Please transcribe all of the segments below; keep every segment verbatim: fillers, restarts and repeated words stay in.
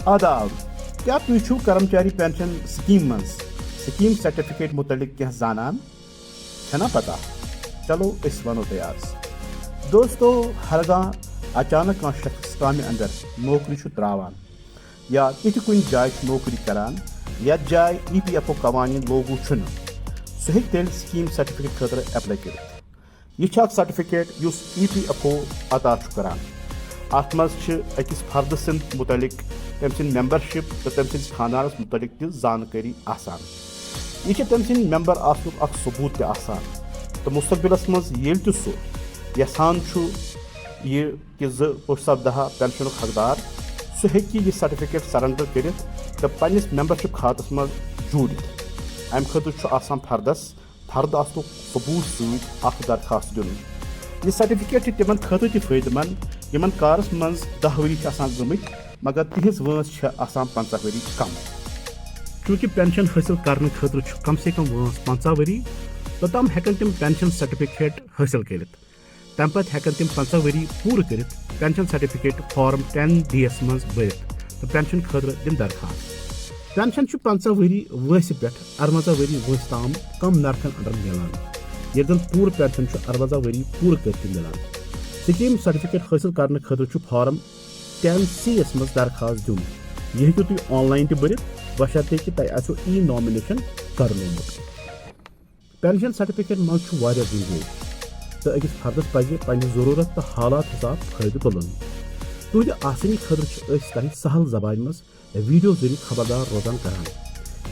آداب، کیٛاہ تُہۍ چھِو کرمچاری پینشن سکیٖم منٛز سکیٖم سرٹیفکیٹ مُتعلق کینٛہہ زانان؟ چھنا پتہ؟ چلو أسۍ ونو تۄہہِ آز۔ دوستو، ہرگاہ اچانک کانٛہہ شخص کامہِ اندر نوکری چھُ ترٛاوان یا تِتھِ کُنہِ جایہِ چھُ نوکری کران یتھ جایہِ ای پی ایف او قوانین لاگو چھُنہٕ، سُہ ہیٚکہِ تیٚلہِ سکیٖم سرٹیفکیٹ خٲطرٕ ایپلاے کٔرِتھ۔ یہِ چھُ اکھ سرٹیفکیٹ یُس ای پی ایف او عطا چھُ کران۔ اتھ منٛز چھِ أکِس فردٕ سٕنٛد مُتعلق، تٔمۍ سٕنٛدِ ممبرشپ تہٕ تٔمۍ سٕنٛدِس خاندانس مُتعلق تہِ زانکٲری آسان۔ یہِ چھِ تٔمۍ سٕنٛدِ ممبر آسنُک اکھ ثبوت تہِ آسان۔ تہٕ مستقبلس منٛز ییٚلہِ تہِ سُہ یژھان چھُ یہِ کہِ زٕ پُش سپدٕ ہا پینشنُک حقدار، سُہ ہیٚکہِ یہِ سرٹیفکیٹ سرنڈر کٔرِتھ تہٕ پننِس ممبرشپ کھاتس منٛز جوٗڑِتھ۔ امہِ خٲطرٕ چھُ آسان فردس فرد آسنُک ثبوت سۭتۍ اکھ درخاست دیُن۔ یہِ سرٹیفکیٹ چھِ تِمن خٲطرٕ تہِ فٲیدٕ مند یِمن کارس منٛز دَہ ؤری چھِ آسان گٔمٕتۍ مگر تِہنٛز وٲنٛس چھےٚ آسان پنٛژاہ ؤری کم۔ چوٗنٛکہِ پینشن حٲصِل کرنہٕ خٲطرٕ چھُ کم سے کم وٲنٛس پنٛژاہ ؤری، توٚتام ہٮ۪کن تِم پینشن سرٹیفکیٹ حٲصِل کٔرِتھ۔ تَمہِ پتہٕ ہٮ۪کن تِم پنٛژاہ ؤری پوٗرٕ کٔرِتھ pension certificate form tan D یس منٛز بٔرِتھ تہٕ پینشن خٲطرٕ دِن درخاست۔ پینشن چھُ پنٛژاہ ؤری وٲنٛسہِ پٮ۪ٹھ اَروَنٛزاہ ؤری وٲنٛسہِ تام کم نرخن اندر میلان، ییٚلہِ زن پوٗرٕ پینشن چھُ اَروَنٛزاہ ؤری پوٗرٕ کٔرِتھ میلان۔ سکیٖم سرٹیفکیٹ حٲصِل کرنہٕ خٲطرٕ چھُ فارم ٹین سی یس منٛز درخاست دیُن۔ یہِ ہیٚکِو تُہۍ آن لاین تہِ بٔرِتھ، بشرطیکہِ تۄہہِ آسِوٕ ای نامنیشن کرنومُت۔ پینشن سرٹیفکیٹ منٛز چھُ واریاہ گنجٲیش، تہٕ أکِس فردس پزِ پننہِ ضروٗرت تہٕ حالات حساب فٲیدٕ تُلُن۔ تُہنٛدِ آسٲنی خٲطرٕ چھِ أسۍ تۄہہِ سہل زبانہِ منٛز ویڈیو ذٔریعہٕ خبردار روزان کران۔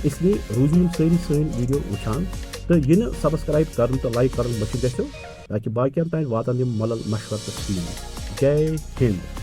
اس لیے روٗزِو یِم سٲری سٲنۍ ویڈیو وٕچھان تہٕ یہِ نہٕ سبسکرائب کرُن تہٕ لائک کرُن مٔشِتھ گژھِو، تاکہِ باقین تام واتن یِم مۄلل مشورٕ تہٕ سکیٖم۔ جے ہند۔